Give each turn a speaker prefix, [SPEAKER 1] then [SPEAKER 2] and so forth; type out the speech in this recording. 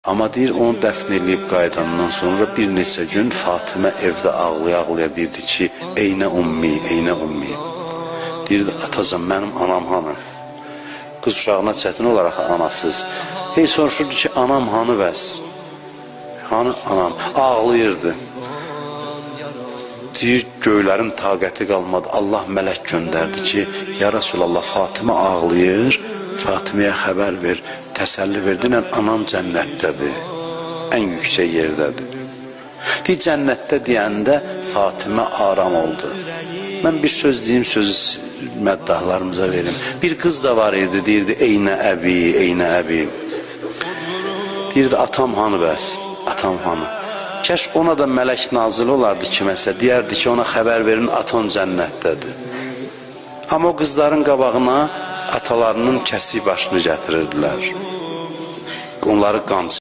[SPEAKER 1] Amma deyir, onu dəfn eləyib qayıdandan sonra bir neçə gün Fatimə evdə ağlaya-ağlaya deyirdi ki, eynə ummi, eynə ummi. Deyirdi, atacan, mənim anam hanı? Qız uşağına çətin olaraq anasız. Hey soruşurdu ki, anam hanı bəs? Hanı anam? Ağlayırdı. Deyir, göylərin taqəti qalmadı. Allah mələk göndərdi ki, ya Rasulallah, Fatimə ağlayır, Fatiməyə xəbər ver, təsəlli ver, denən anan cənnətdədir, ən yüksək yerdədir. Deyir, cənnətdə deyəndə Fatimə aram oldu. Mən bir söz deyim, sözü məddahlarımıza verim. Bir qız da var idi, deyirdi, eynə əbi, eynə əbi. Deyirdi, atam hanı bəs, atam hanı? Kəş ona da mələk nazil olardı kiməsə, deyərdi ki, ona xəbər verin, aton cənnətdədir. Amma o qızların qabağına atalarının kəsik başını gətirirdilər. Onları qamçı